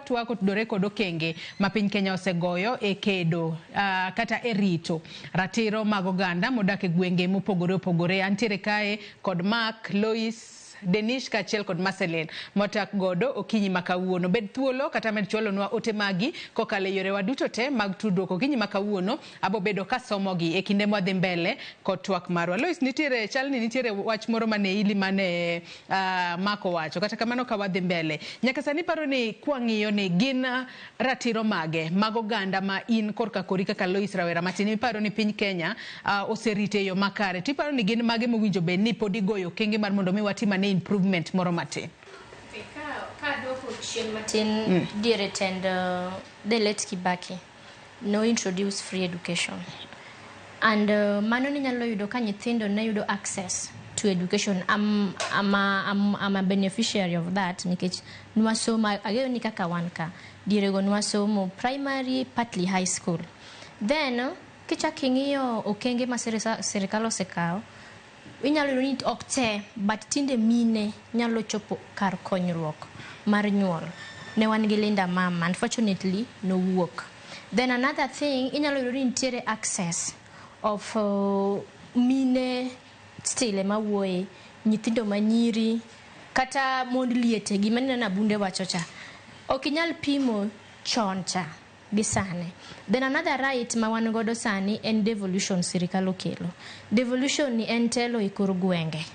Watwak otudore kod okenge ma piny Kenya osegoyo e kedo kata e rito ratiro mag oganda modak e gwenge mopogore opogore. Antiere kae kod Mark, Lois, Denish kaachiel kod Marceline motak godo okinyi ma kawuono. Bed thuolo kata med chwalonwa ote magi kokalo e yorewa duto te mag tudruok okinyi ma kawuono. Abo bedo kasomogi e kinde mwadhi mbele kod twak marwa. Lois, nitiere chal ni nitiere wach moro mane ili mane Mark owacho. Kata kamano ka wadhi mbele, nyaka sani paro ni kwang'iyo ni gin ratiro mage mag oganda ma in korka kori kaka Lois rawera matin iparo ni piny Kenya oserito e yo makare, tiparo ni gin mage mowinjo bed ni pod igoyo okenge mar mondo mi watim ane improvement moro matin? Okay, ka dwoko chien matin diere tend the late Kibaki no introduce free education and mano ninyalo yudo ka nyithindo ne yudo access to education. I'm a beneficiary of that nikech nwasomo, ageno ni kaka wan ka dierego nwasomo primary, partly high school. Then kichak ing'iyo okenge ma sirikal osekawo, inyalo yudo ni ok te, but tinde mine nyalo chopo kar konyruok mar nyuol. Ne wan gi Linda Mama, unfortunately nowuok. Then another thing, inyalo yudo ni nitiere access of mine still ema wuoye, nyithindo manyiri kata mond liete. Gima nineno Abunde wacho cha ok inyal pimo chon cha gi sani. Then another right ma wan godo sani en devolution. Sirikal okelo devolution ni en telo e kor gwenge.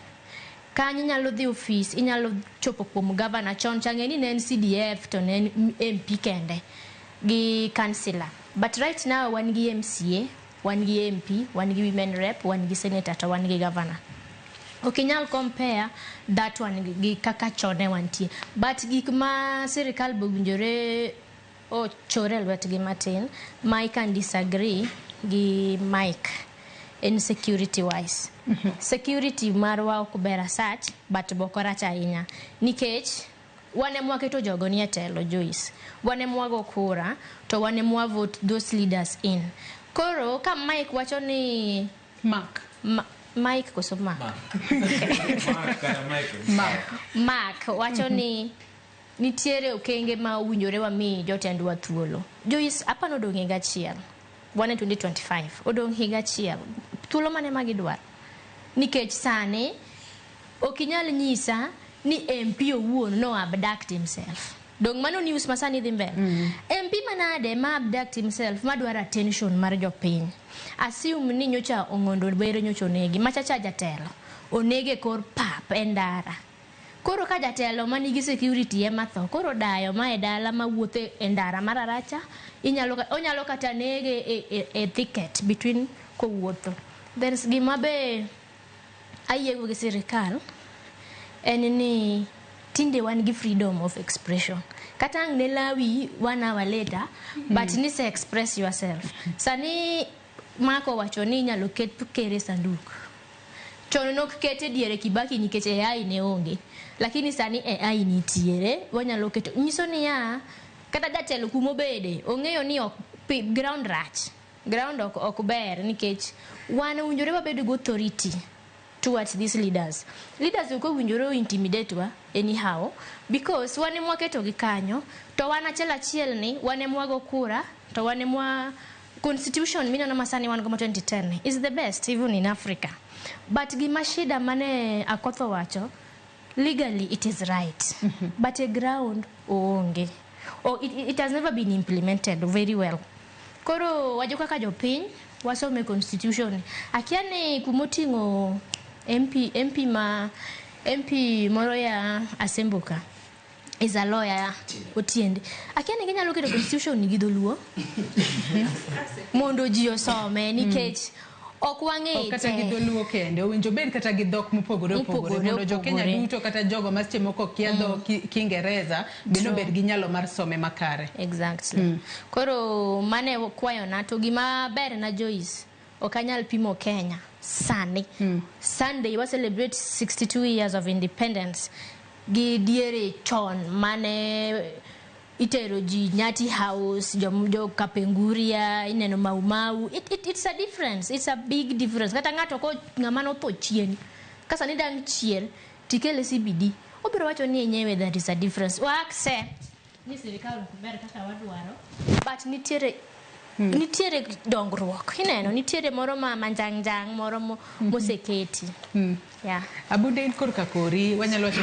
Kanyo inyalo dhi ofis, inyalo chopo kuom gavana. Chon cha ng'e ni ne en CDF to ne en MP kende gi councillor, but right now wan gi MCA, wan gi MP, wan gi women rep, wan gi senator to wan gi governor. Ok inyal compare that one gi kaka chon ne wantie. But gik ma sirikal be owinjore ochore e lwetgi matin ma I can disagree gi Mike en security wise. Security marwa ok ber asach, but be ok orach ahinya nikech wan ema waketo jogo ni e telo. Joyce, wan ema wago kura to wan ema wa vote those leaders in. Koro ka Mike wacho ni Mark. Mike koso Mark? Mark kata Michael. Mark. Mark wacho ni nitiere okenge ma owinjore wami jotendwa thuolo. Joyce, apano odong' higa achiel. Wan e 2025, odong' higa achiel. Thuolo mane ma gidwaro? Nikech sani ok inyal nyisa ni MP owuon no abduct himself. Dong' mano news ma sani dhi mbele. MP manade ma abduct himself madwaro attention mar jopiny? Assume ni nyocha Ong'ondo Were nyocha onegi, machacha jatelo onege kor pap e ndara. Koro ka jatelo manigi security ema tho, koro dayo ma e dala mawuotho e ndara mararacha, inyalo onyalo kata nege e thicket between kowuotho. Then gima be ayiego gi sirikal en ni tinde wan gi freedom of expression. Kata ang' ne lawi one hour later, but nise express yourself. Sani Mark owacho ni inyalo ket ker e sanduk. Chon nok kete diere Kibaki nikech AI ne onge. Lakini sani AI nitiere, wanyalo keto. Nyiso niya, kata jatelo kumobede, ong'eyo ni ok ground rach. Ground ok ber nikech wan owinjore wabed gi authority towards these leaders. Leaders ok owinjore intimidate wa anyhow because wan ema waketogi kanyo to wan achiel achiel ni wan ema wago kura to wan ema constitution mineno masani wan go ma 2010 is the best even in Africa. But gima shida mane Akoth owacho, legally it is right, but e ground oonge or it has never been implemented very well. Koro wajo kaka jopiny wasome constitution, akia ni kumoting'o MP, MP ma MP moro ya Asembo ka is a lawyer, Otiende. Akia ni ginyalo keto constitution gi dholuo mondo ji osome nikech ok wang'e Ok kata gi te. Dholuo kende, owinjo bed kata gi dhok mopogore opogore Mopogore mondo jokenya opogore. duto kata jogo ma seche moko kia dho Kiingereza bende obed gi nyalo mar some makare. Exactly. Koro mane kwayona to gima ber na Joyce, ok anyal pimo Kenya sani. Sunday wa celebrate 62 years of independence gi diere chon mane itero ji Nyati House, jo Kapenguria, ineno Mau Mau. It's a difference. It's a big difference. Kata ng'ato ko ng'ama notho chien. Ka sani dang' chier tikele CBD. Obiro wacho ni enyewe there is a difference. Wa accept Ni sirikal ok ber kaka wadwaro, but nitiere dongruok ineno, nitiere moro ma manjangjang moro moseketi, yeah. Abunde, in korka kori wanyalo wacho.